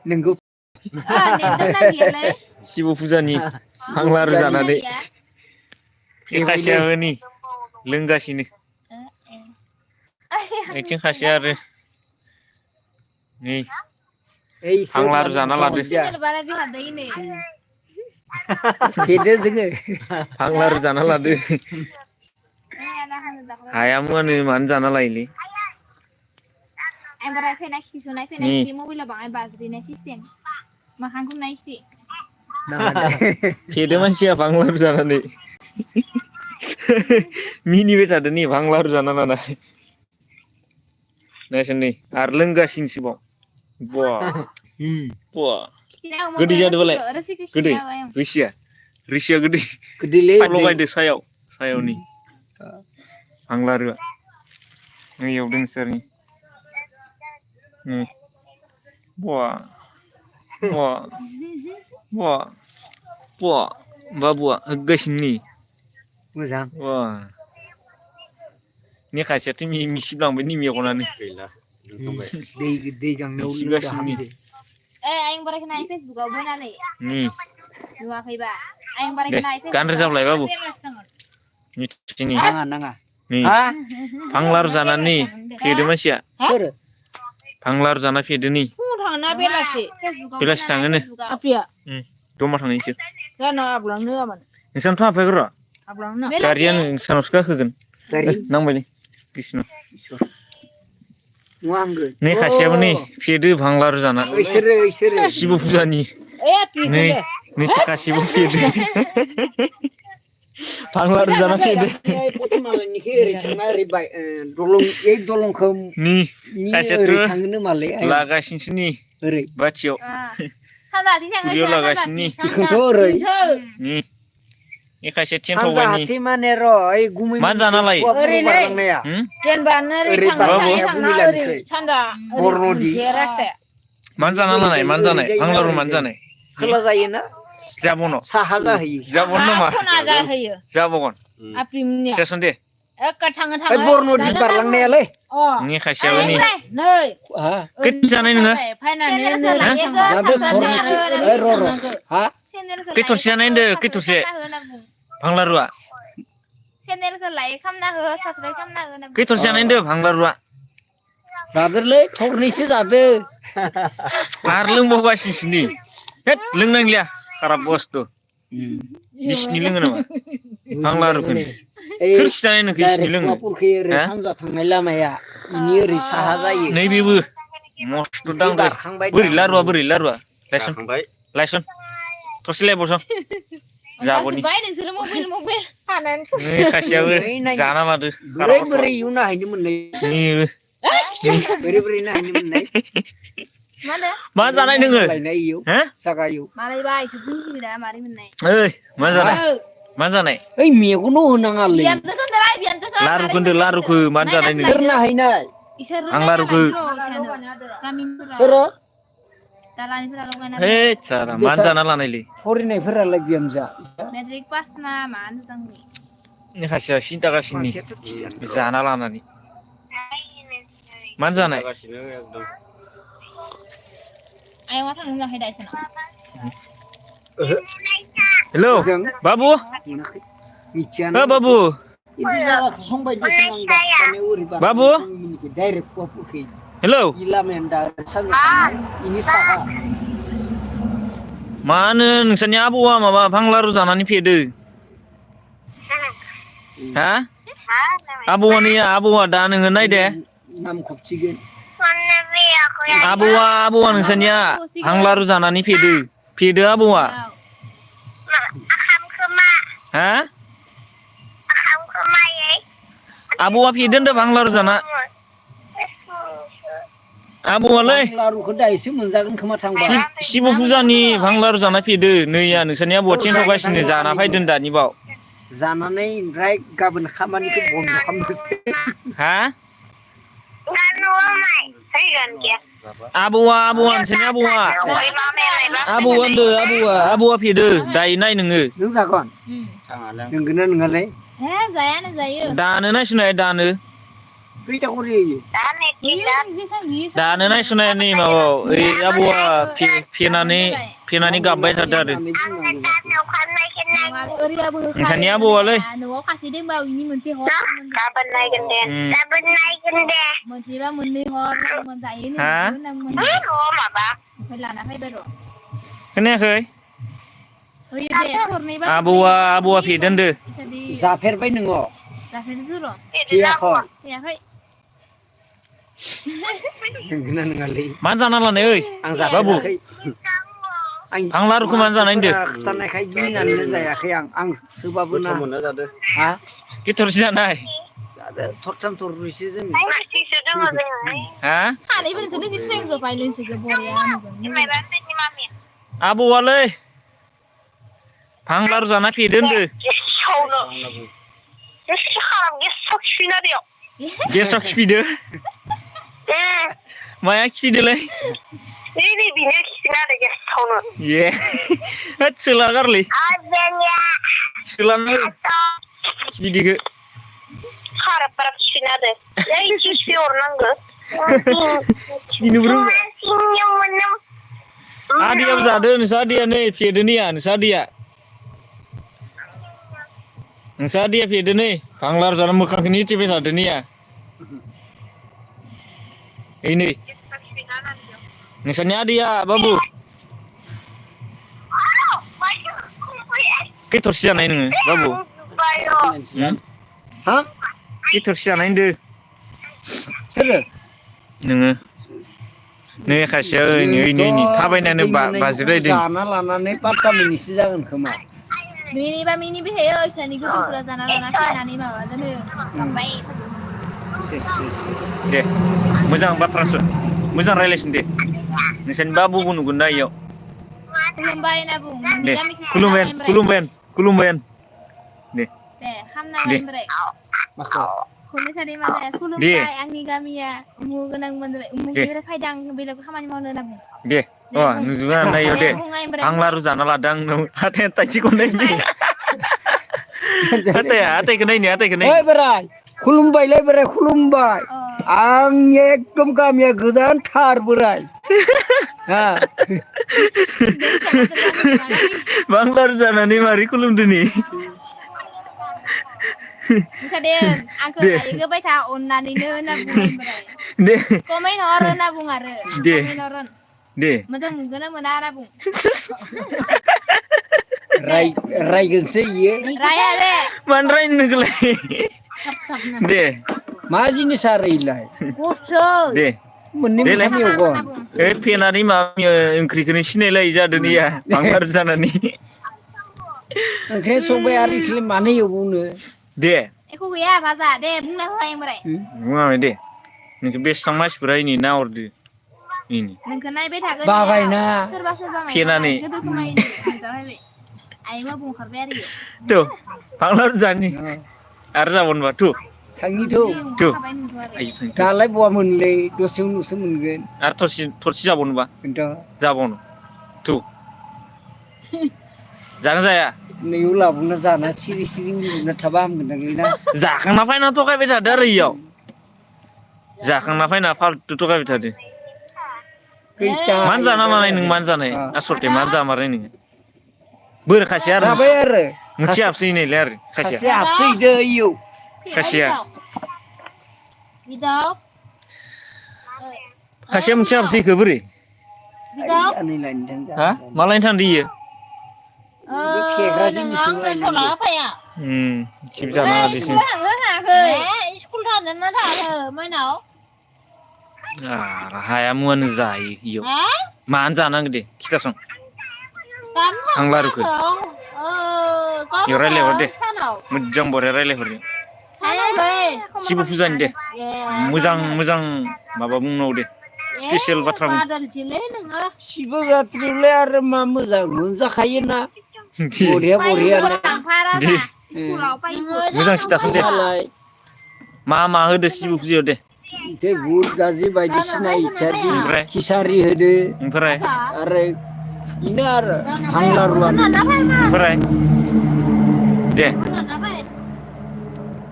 नोंगौ शिब फुजानि फांलारु जानानै खासेयाबो नै लोंगासिनो आथिं खासे आरो नै फांलारु जाना लादो फेदो जोङो फांलारु जाना लादो हायामोन मानो जाना लायोलै फेदो मानसिया फांलारु जानानै मिनिबाय थादो नै फांलारु जाना लाना नायसोन नै आरो लोंगासिनोसोबाव गोदै जादोबालाय गोदै रोसिया गोदै गोदैलै सा लगायदो सायाव नै फांलारुआ नैयाव दोनसै बाबुआ होगासिनो नै मोजां नि खासेयाथ' मिसिबलांबाय नि मेगनानो गैला दै गांनायाव लोंदो मिसिगासिनो हामदो दे गान रोजाबलाय बाबु मिथिनि नाङा नै फांलारु जानानै फेदो मानसिया सोर फांलारु जाना फेदो नै बेलासि थाङोनो जमा थांनोसै नोंसानावथ' हाबफैगोन र' गारिया नोंसानावसो गाखोगोन नांबायलै बिसिनाव नै खासेयाबो नै फेदो फांलारु जाना शिब फुजानि नै नैथि खासेबो फेदो फांलारु जाना फेदो दलंखौ नि ओरै थाङोनो मालै लागासिनोसो नि ओरै बाथियाव खुरियाव लागासिनो नि बेखौथ' ओरै नि खायसे सानजाहाथिं थेनथावबाय माने र' ओइ गुमै मा जाना लायो बारलांनाया जेनेबा ओरै सानजा बरन'दि मानो जाना लानाय मानो जानाय फांलारु मानो जानाय खोला जायोना जाबन' साहा जाहैयो जाबन नामा जाहैयो जाबगन आप्रिमनिया खिथासन दे थाङो ओइ बरन'दि बारलांनायालै नि खासेयाबो नि नै खैथो जानाय नोङो जादो थरनोसै ओइ र' हा खैथरसे जानाय होनदो खैथरसे फांलारुआ चेनेलखौ लाइक खालामना हो साबसक्राइब खालामना हो खैथरसे जानाय होनदो फांलारुआ जादोलै थरनैसो जादो आरो लोंबावगासिनोसो नै होद लोंनांलिया खाराब बुस्थु बिसिनि लोङो नामा फांलारुखौनो सोर खिथानाय नोंखौ बिसिनि लोङो ओरै सानजा थांनाय लामाया इनि ओरै साहा जायो नैबेबो मस्थ' दांदो बोरै लारुआ लायसन थरसे लायबावसन जाबनि नै खासेयाबो जाना लादो बोरै इयुन नायहैनो मोननाय बोरै नायहैनो मोननाय मा जानाय नोङो ओइ मा जानाय ओइ मेगनाव होनाङालै लारुखौ होनदो लारुखौ मानो जानाय नोङो सोर नायहैनाय आं लारुखौ सोरो हे सारा मानो जाना लानायलै फरायनायफोरालाय बिहामजा मेट्रिक पास ना मानो जोंनि नि खासेया सिन्था गासिनो जाना लानानै मानो जानाय आयंआ थांनो जायाखै दा इसोरनाव हेलौ बाबु मिथियानो बाबु बाबु हेलौ मानो नोंसोरनि आबौआ माबा फांलारु जानानै फेदो हा आबौआ दा नोङो नायदे नाम खबसिगोन आबौआ नोंसोरनिया फांलारु जानानै फेदो आबौआ हा आबौआ फेदो होनदों फांलारु जाना आबौआलै लारुखौ दायोसो मोनजागोन खोमा थांबा शिब फुजानि फांलारु जाना फेदो नैया नोंसोरनि आबौआ थेनथगासिनो जाना फैदो दानि बाव जानानै ओमफ्राय गाबोन खामानिखौ बन्द' खालामनोसै हा आबौआ नोंसोरनि आबौआ फेदो दायो नाय नोङो नों जागोन नोंगोना नोङालाय जायानो जायो दानो नायसुनाय दानो खैथा खरि होयो दानो नायस'नाय नै माबायाव ओइ आबौआ फेनानै गाबबाय थादों आरो नोंसानि आबौआलै न'आव खासे दंबा बिनि मोनसे हर गाबोन नायगोन दे मोनसेबा मोननै हर जायो न'आव माबा ओमफ्राय लाना फैबाय र' खोनायाखै होयो दे हरनैबा आबौआ फेदोंदो जाफेरबाय नोङो जाफेरदो र' फैयाखै फैयाखै नोंगोना नोङालै मानो जाना लानाय ओइ आं बाबु जाफेराखै आं लारुखौ मानो जानाय होनदो खोथानायखाय गिनानैनो जायाखै आं सोबाबो ना हा गिथरसि जानाय जादो थरथाम थरब्रैसो जों हा खानैबो नोंसोर स्रें जबाय लोंसोगो बरिया नुगोन आबौआलै भां लारु जाना फेदो होनदो गेसाव खिफिदो माया खिफिदोलै ए होद सोला गारलै सोलानो खिफिदिखो खिफिनोबो रोंबाय आदैयाबो जादो नोंसा आदैया नै फेदो नैया नोंसा आदैया फेदो नै भां लारु जाना मोखांखौनो एथिबाय थादो नैया ओइ नै नोंसानि आदैया बाबु खै थरसि जानाय नोङो बाबु हा खै थरसि जानाय होनदो सोरो नोङो नै खासेया ओइनै थाबायनानै बाज्रायदों जाना लानानै पात्ता मिनिटसो जागोन खोमा मिनिबा मिनिबाय थायो इसोरनि गथ'फोरा जाना लाना फैनानै माबादोनो गाबबाय दे मोजां बाथ्रासो मोजां रायलायसिन दे नोंसानि बाबुबो नुगोन दा इयाव खुलुमबाय होनना बुं नोंनि दे गामिखौ खुलुमबाय दे खामना ओमफ्राय खननै माने खुलुमबाय आंनि गामिया उमुग गोनां मोनबाय उमुगनिफ्राय फायदां बेलेग खामानि मावनो होनना बुं दे नुजुगा नायो दे भां लारु जाना लादों आंनाव हाथाय थाइसेखौ नायनो हाथायखौ नायनो ओइ बोराय खुलुमबायलै बोराय खुलुमबाय आं एकदम गामिया गोजानथार बोराय भां लारु जानानै मारै खुलुमदो नै दे आंखौ लायगोबाय था अननानैनो होनना बुंबाय दे कमेन्ट हर होनना बुं आरो दे दे मोजां मोनगोन ना मोना होनना बुं रायगोनसै इयो राया दे मानो रायनो नोंखौलाय दे मा जिनिस आरो इलाय दे मोननै मोनथाम एवगोन ओइ फेनानै माबा ओंख्रिखौनो सिनायलायै जादों नैया भां लारु जानानै ओंख्रिया संबाय आरो इखौलाय मानो एवबावनो दे एख' गैया भाजा दे बुंना होबाय ओमफ्राय बुङाखै दे नोंखौ बेसेबां मानसिफोरा इनि नाहरदो नोंखौ नायबाय थागोन बाबायना सोरबा फेनानै गोदो खोमायो आइमा बुंखारबाय आरो थ' भां लारु जानि आरो जाबावनोबा थ' थांनिथ' दालाय बहा मोनलै दसे उनावसो मोनगोन आरो थरसि जाबावनोबा जाबावनो थ' जागोन जाया नैयाव लाबोना जाना सिरि सिरि उन्दुना थाबा हामगोन ना जाखांना फैना थगायबाय थादो आरो इयाव जाखांना फैना फाल्थु थगायबाय थादो मानो जाना लानाय नों मानो जानाय आसलथे मानो जामारनाय नोङो बोरो खासेया आरो जाबाय आरो मोनसे हाबसैनायलाय आरो खासेया हाबसैदो इयाव खासेया मोनसे हाबसैखो बोरै हा मालायनो थांदो इयो फेग्रा जिनिसखौ थिब जाना लादोसो स्कुल थांदोंना थाङाखै मोनाव हाया मुवानो जायो इयाव मानो जानांगौ दे खिथासं आं लारुखौ इयाव रायलायहर दे मोजां बरिया रायलायहरदो शिब फुजानि दे मोजां माबा बुंनांगौ दे स्पेसियेल बाथ्रा बुं शिब जात्रियावलाय आरो मा मोजां मोनजाखायोना बरिया मोजां खिथासन दे मा होदो शिब फुजायाव दे बुट गाजि बायदिसिना इत्यादि खिसारि होदो ओमफ्राय आरो बेनो आरो भां लारुआनो ओमफ्राय दे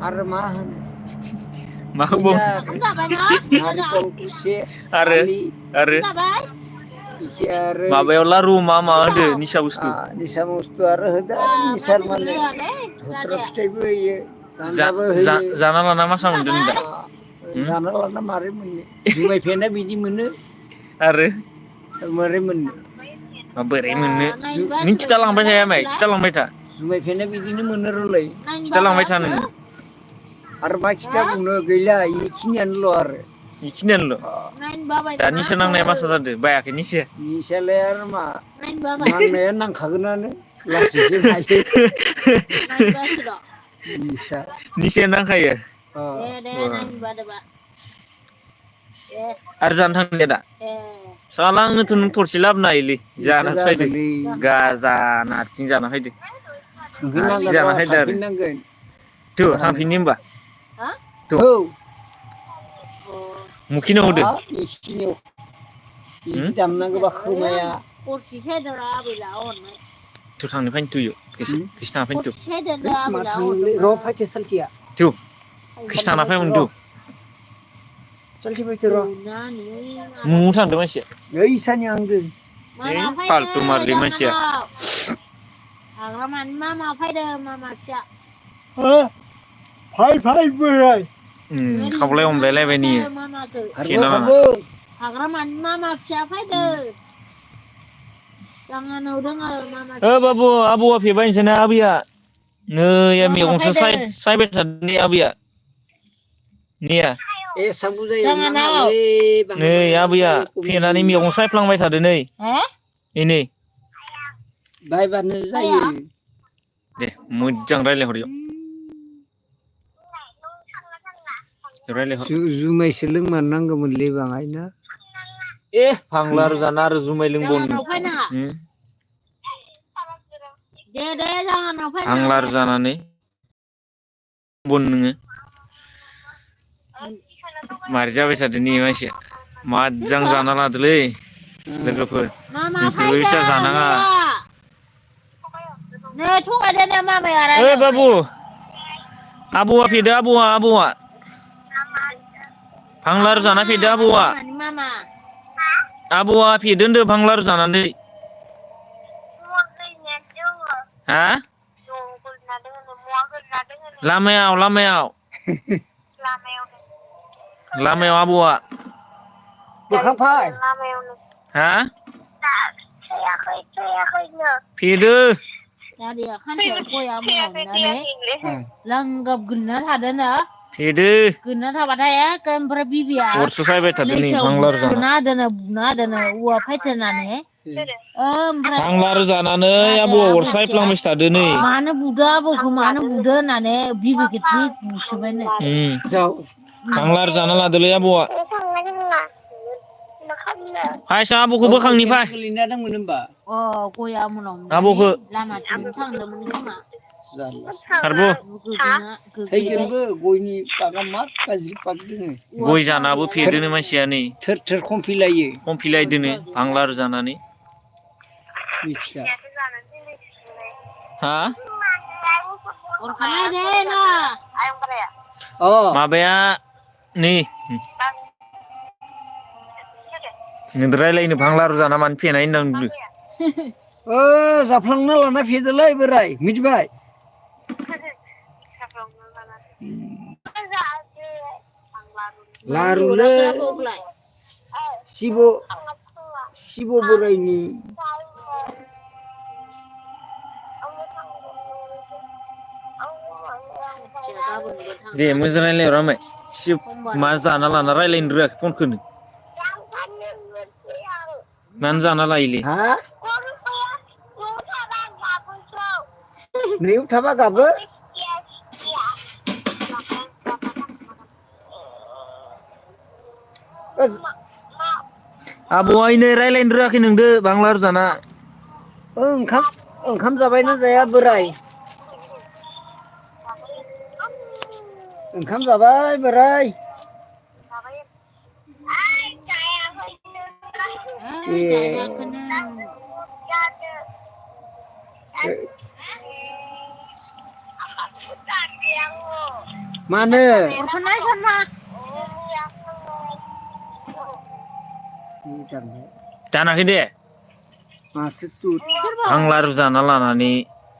आरो मा होनो मा बुं जाबाय ना नारेंखल खुसे आरो जाबाय इसे आरो माबायाव लारु मा होदो निसा बुस्थु निसा बुस्थु आरो होदो निसार माने धुत्रा फिथाइबो होयो गान्जाबो होयो जाना लाना मासा मोनदों दा जाना लाना मारै मोननो जुमाय फेना बिदि मोनो आरो मारै मोननो बोरै मोननो नों खिथालांबाय थाया माय खिथालांबाय था जुमाय फेना बिदिनो मोनो र'लै खिथालांबाय था नोङो आरो मा खिथा बुंनो गैला इखिनियानोल' आरो इखिनियानोल' दा निसा नांनाया मासा जादो बायाखै निसाया निसालाय आरो मा नांनाया नांखागोनानो लासैसो हायो निसाया नांखायो आरो जानो थांलिया दा साला आंनोथ' नों थरसे लाबोनो हायोलै जानासो फैदो गाजा नारसिं जाना फैदो जाना फैदो आरो थ' थांफिननि होमबा मुखिनो हरदो बिदि दामनांगौबा खोमाया थ' थांनो फाइन थुयो खैसे थांना फाइन थु र' फायथो सालथिया थु खैसे थांना फायमोन थु सालथि फैथो र' मुं थांदो मानसिया ओइ सानि आंदो फालतु मारलै मानसिया हाग्रामानि मामा फैदो मामा फिसा फाय बोराय खावलाय हमलायलायबाय नि हाग्रामानि मामा फिसा फैदो लांगानाव दोङो मामा बाबु आबौआ फेबायनोसै ना आबैया नै मैगंसो सायबाय थादों नै आबैया नैया एसां बुजायो नै आबैया फेनानै मैगं सायफ्लांबाय थादो नै नै बायबानो जायो दे मोजां रायलायहर जुमायसो लोंमारनांगौमोनलै बाङाय ना फांला आरो जाना आरो जुमाय लोंबावनो फांला आरो जानानै बन नोङो मारै जाबाय थादों नै मानसिया मोजां जाना लादोलै लोगोफोर नोंसोरबो फिसा जानाङा बाबु आबौआ फेदो आबौआ फांलार जाना फेदो आबौआ फेदो होनदो फांलार जानानै हा लामायाव आबौआ बोखांफाय हा फेदो लांगाब गोलैना थादोनो फेदो गोलैना थाबाथाय ओमफ्राय बिबिया अरसो सायबाय थादो नै फांलार जाना बुना होदोनो औवा फैथारनानै फांलार जानानै आबौआ अर सायफ्लांबाय थादो नै मानो बुदो आबौखौ मानो बुदो होननानै बिबैखौ थिग बुसोबायनो फांलार जाना लादोलै आबौआ फायसा आबौखौ बोखांनि फाय गोलैना दंमोन होमबा गया मोनाव आबौखौ लामाथिं थांदोंमोन खोमा खारबो थैगोनबो गयनि बागा मा गाज्रि पाक दोङो गय जानाबो फेदोनो मानसिया नै थोर खमफिलायो खमफिलायदोनो फांलार जानानै मिथिया हा माबाया नै रायलायनो फांलार जाना मानो फेनाय होनना बुंदो जाफ्लांना लाना फेदोलै बोराय मिथिबाय लारुलै शिब बोरायनि दे मोजां रायलायहर आमाय मा जाना लाना रायलायनो रोङाखै फनखौनो मानो जाना लायोलै नैयाव थाबा गाबो आबौआ इनै रायलायनो रोङाखै नोंदो बांलार जाना ओंखाम जाबायना जाया बोराय ओंखाम जाबाय बोराय मानो जानाखै दे माथो तुत आं लारु जाना लानानै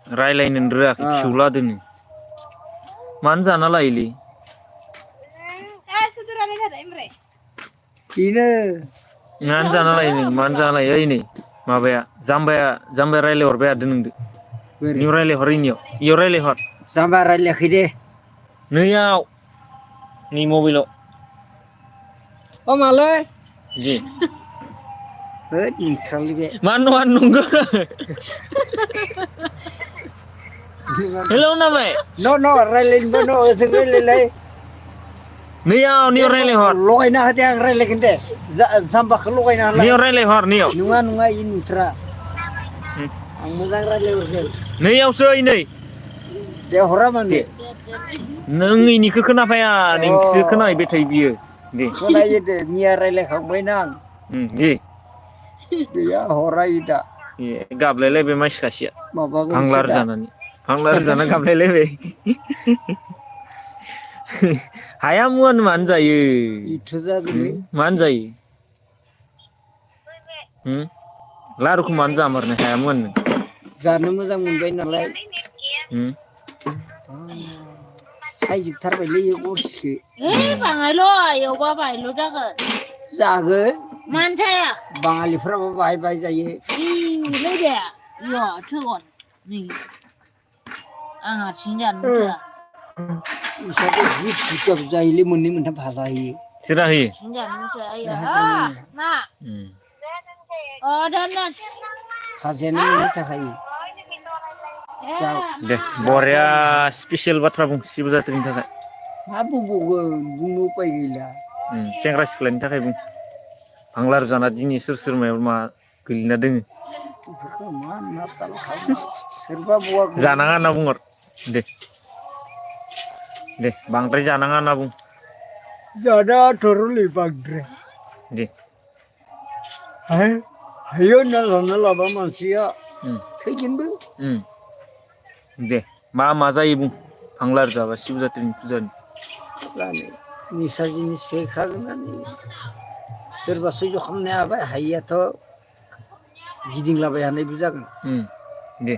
रायलायनो रोङाखै फिसौला दोनो मानो जाना लायोलै बेनो मानो जाना लायो नों मानो जाना लायो ओइ नै माबाया जाम्बाया रायलायहरबाय थादों नोंदो इयाव रायलायहर इयाव रायलायहर जाम्बा रायलायाखै दे नैयाव नै मबाइलाव अ मालै जि होद नोंथांनि बे मानो नंगौ हेलौ नाबाय न' रायलायनोबा न' ओजों रायलायलाय नैयाव रायलायहर लगायना होदे आं रायलायगोन दे जाम्बाखौ लगायना होलाय नैयाव रायलायहर नैयाव नङा इ नुथ्रा आं मोजां रायलायहरगोन नैयावसो नै दे हरा माने नों इनिखौ खोनाफाया नोंखौसो खोनाहैबाय थायो बियो दे खोनायो दे मिया रायलायखांबायना आं दे गैया हरा इ दा गाबलायलायबाय मानसि खासेया माबागोनसो लारु दा जानानै लारु जाना गाबलायलायबाय हाया मुवानो मानो जायो इथ' जागोनलै मानो जायो लारुखौ मानो जामारनो हाया मुवानो जानो मोजां मोनबाय नालाय सायजोबथारबायलै गरसिखो बाङायल' एवबा बायल' जागोन मानो जाया बाङालिफ्राबो बाहाय जायो नै दे इयो थोगन नै आं हारसिं जानो थोआ इसाबो जि जायोलै मोननै मोनथाम भाजा होयो सोरा होयो मा दोन भाजायानो मोननै थाखायो दे बरिया स्पेसियेल बाथ्रा बुं शिब जात्रिनि थाखाय मा बुंबावगोन बुंनो उपाय गैला सेंग्रा सिख्लानि थाखाय बुं आं लारु जाना दिनै सोर मायाव मा गोलैना दोङो बेफोरखौ मा होनना सोरबा बहा जानाङा होनना बुंहर दे बांद्राय जानाङा होनना बुं जानाङाथ'लै बांद्राय दे हायो होनना लाना लाबा मानसिया थैगोनबो दे मा जायो बुं आं लारु जाबा शिब जात्रिनि फुजानि निसा जिनिस फेखागोनानो सोरबा सैज' खालामनो हाबाय हायियाथ' गिदिंलाबाय हानायबो जागोन दे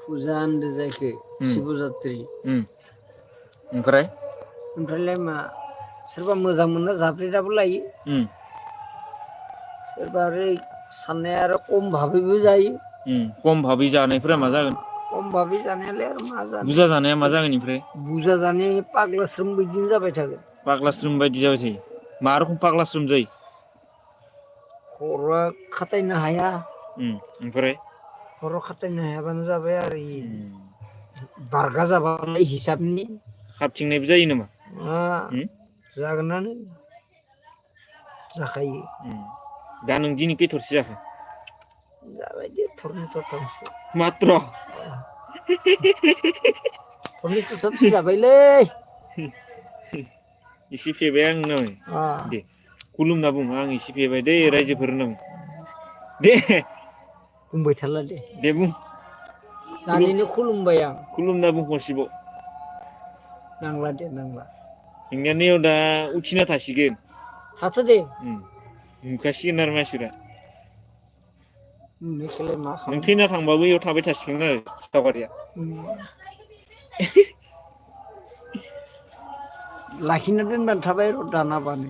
फुजा होनदो जायखो शिब जात्रि ओमफ्रायलाय मा सोरबा मोजां मोनना जाफ्लेनाबो लायो सोरबा आरो साननाया आरो खम भाबैबो जायो खम भाबै जानायफोरा मा जागोन खम भाबै जानायालाय आरो मा जानो बुरजा जानाया मा जागोन ओमफ्राय बुरजा जानाया पाग्लास्रोम बिदिनो जाबाय थागोन पाग्लास्रोम बायदि जाबाय थायो मा रखम पाग्लास्रोम जायो खर'आ खाटायनो हाया ओमफ्राय खर' खाटायनो हायाबानो जाबाय आरो बारगा जाबालाय हिसाबनि खाबथिंनायबो जायो नामा जागोनानो जाखायो दा नों दिनै खैथरसो जाखो जाबाय दे थरनै थरथामसो मात्र थरनै थरथामसो जाबायलै एसे फेबाय आं दे खुलुमना बुं आं एसे फेबाय दे रायजोफोरनाव दे बुंबाय थाला दे बुं दानिनो खुलुमबाय आं खुलुमना बुं खनसेबाव नांला दे नांला नोंनिया नैयाव दा उथिना थासिगोन थाथो दे नुखासिगोन आरो मानसिफ्रा नुनायखौलाय मा नों थैना थांबाबो इयाव थाबाय थासिगोन आरो सावगारिया लाखिना दोनबानो थाबाय र' दानाबानो